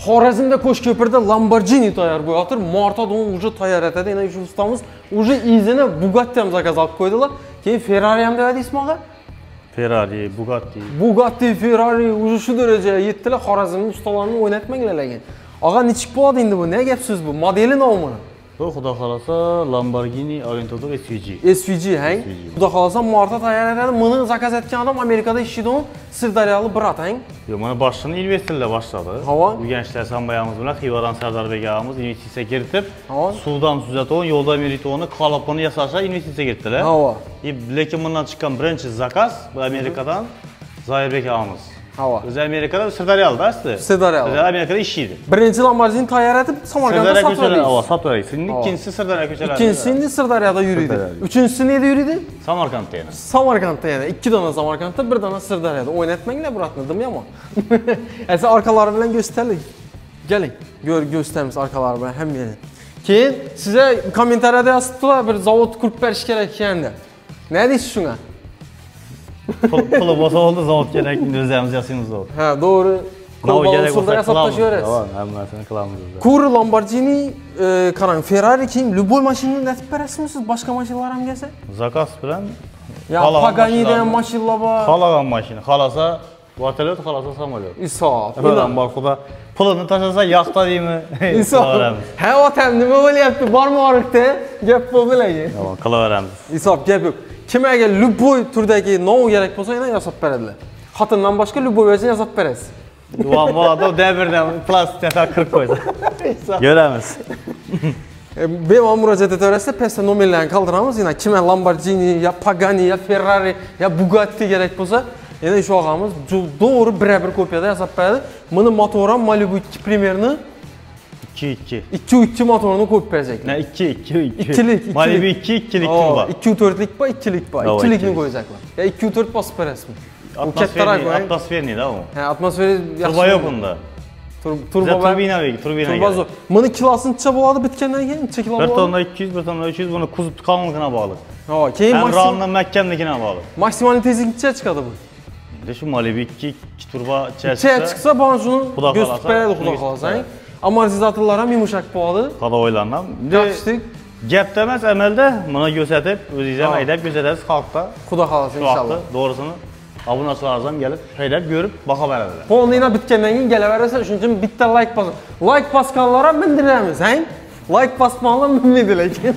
Xorazmda Qo'shko'pirda Lamborghini tayyor bo'yotir. Martda uni уже tayyor etadi. Yana shu ustamiz уже izini Bugatti ham zakaz olib qo'ydilar. Keyin Ferrari ham deydi ismi. Ferrari, Bugatti. Bugatti, Ferrari уже shu darajaga yetdilar. Xorazmning ustalarini o'ynatmanglar lekin. Og'a nechik bo'ladi endi bu? Ne gap so'z bu? Modeli nima buni? Bu xudo xolasa Lamborghini Aventador SVJ. SVJ, hang. Xudo xolasa martda tayyor etadi. Buni zakaz etgan odam Amerikada ishlaydi, Sirdaryoli brat, hang. Yo'q, mana boshini investorlar boshladi. Urganchlar Sambayamiz bilan Xivadan Sardarbek ag'amiz investitsiya kiritib, suvdan suzatoni, yo'ldan meritoni, qalopini yasashga investitsiya kiritdilar. Lekin bundan chiqqan birinchi zakaz bu Amerikadan Zahirbek ag'amiz. O'zi Amerikada Sirdaryoda asli. Sirdaryoda. Amerikada ishlaydi. Birinchi Lamborghini tayyor etib Samarqandda sotib oldik. Sotib oldik. Endi ikkinchisi Sirdaryo ko'chalarida. Ikkinchisi endi Sirdaryoda yuriydi. Uchinchisi nerda yuriydi? Samarqandda yana. Samarqandda yana. 2 dona Samarqandda, 1 dona Sirdaryoda. O'ynatmanglar bratni, dim yomon. Esa orqalari bilan gösterdik. Keling, gösteramiz orqalari bilan hamma yerini. Keyin size kommentariyada yozibdilar, bir zavod qurib berish kerak ekan deb. Ne deysiz shunga? Puli bo'lsa oldi, zavod kerak, endi o'zimiz yasaymiz zavod. Ha, to'g'ri. Qo'l yasab tashlayverasiz. Hammasini qilamiz o'zi. Kuri Lamborghini, qarang, Ferrari keyin любой mashinani aytib berasizmi siz? Boshqa mashinalar ham kelsa? Zakaz bilan. Ya Pagani'da ham mashinalar bor. Xohlagan mashina, xolasa vertolyot, xolasa samolyot. Isof. Bilan bor xudo. Pulini tashlasa yaxta deymi? Isof. Ha, otam nima bo'lyapti? Bormi oriqda? Gap bo'ldi lekin. Tamam, qilaveramiz. Isof, gap yo'q. Kim agar любой turdagi nov kerak bo'lsa, yana yasab beradilar. Xotindan boshqa любой versiyani yasab berasiz. Duo demirdan plastik nafar qirib qo'ysa. Ko'ramiz. Bemalol murojaat etaverasizlar, pastda nomerlarni qoldiramiz. Yana kimga Lamborghini, ya Pagani, ya Ferrari, ya Bugatti kerak bo'lsa, yana shu og'amiz to'g'ri bir-bir kopiyada yasab beradi. Buni motori ham Malibu 2 Premier'ni 2-2. 2-2 motorini qo'yib beracaklar. Ne 2-2 2. Ikkilik. Malibu 2 2'lik turbo. 2.4'lik bor, 2'lik bor. 2'likni qo'yacaklar. Ya 2.4 bosib berasizmi? U kattaroq, atmosferniy da u. Ha, atmosfera yaxshi. Turbo yo'q unda. Turbo turbina, turbina. Turbo zo'r. Buni kilosi necha bo'ladi bitgandan keyin? Necha kilo bo'ladi? 1 tonna 200, 1 tonna 300, buni kuzov qalinligina bog'liq. Ha, keyin ramning mahkamligina bog'liq. Maksimal tezlik necha chiqadi bu? Endi shu Malibu 2 2 turbo chiqsa, bana shuni gösterib beradi, xudo xolasa. Amortizatorlar ham yumshoq bo'ladi. Qadovoylarni ham. Yaxshi. Gapda emas, amalda buni ko'rsatib, o'zingiz ham haydab ko'rsatasiz xalqda. Xudo xolasa inshaalloh. To'g'risini obunachilarimiz ham kelib, haydab ko'rib, baho beradilar. Polniyna bitgandan keyin kelaverasa, shuning uchun bitta like bosing. Like bosganlar ham mindiramiz, ha? Like bosmaganlar minmaydi lekin.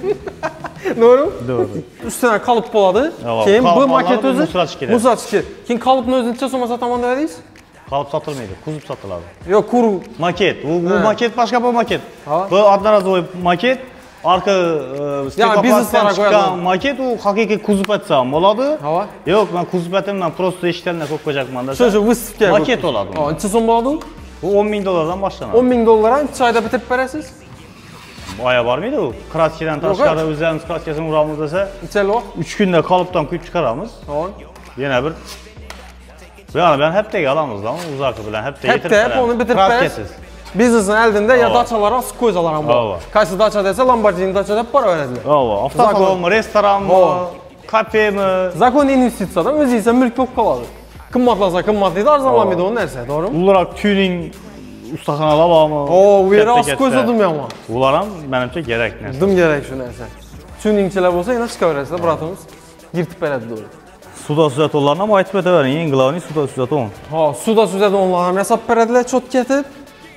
To'g'rimi? To'g'ri. Ustidan qolib bo'ladi. Keyin bu maket o'zi muzlatib ketadi. Keyin qolipni o'zi necha so'mga sotaman dedingiz? Qalib sotilmaydi, kuzov sotiladi. Yo'q, kuru maket. Bu maket boshqa, bu maket. Bu одноразовый maket, arka stikloplastikdan chiqqan maket, u haqiqiy kuzov etsa ham bo'ladi. Yo'q, men kuzov etimdan prosta eshiklardan qo'yib qo'yacakman desa. Shu выставка. Maket bo'ladi. Ha, necha so'm bo'ladi u? Bu $10,000 dan boshlanadi. $10,000 ham necha oyda bitirib berasiz? Oya bormaydi u. Kraskadan tashqari o'zimiz kraskasini uramiz desa, necha vaqt? 3 kunda qalibdan quyib chiqaramiz. Yana bir bu yana bilan haftaga olamiz da, uzoqi bilan haftaga yetirib beramiz. Hafta onu bitirib berasiz. Biznesini eldində ya daçalara asıb qoysalar ham bu. Qaysi daça desa Lamborghini daça deb para veradilar. Avtosalonmi, restoranmi, kafemi? Zakon investitsiyadan o'zingizga mulk bo'lib qoladi. Qimmatlasa qimmatlaydi, arzonlamaydi o narsa, to'g'rimi? Ular tuning ustaxonalar bormi? O, u yerga asib qo'ysa dim yomon. Ular ham menimcha kerak narsa. Dim kerak shu narsa. Tuningchilar bo'lsa yana chiqaverasizlar, bratimiz yirtib beradi to'g'ri. Suda suzatonlarni ham aytib o'tavering, eng главный suda suzaton. Ha, suda suzatonlarni ham yasab beradilar, cho'tka etib,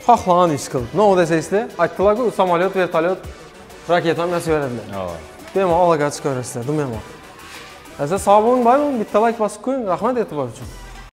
xohlagan ish qilib. Nima desangizlar, aytdilar-ku, samolyot, vertolyot, raketa ham yasab beradilar. Ha. Bemalol aloqaga chiqaverasizlar, dim yomon. Asa sog' bo'ling, boy bo'ling, bitta like bosib qo'ying. Rahmat e'tibor uchun.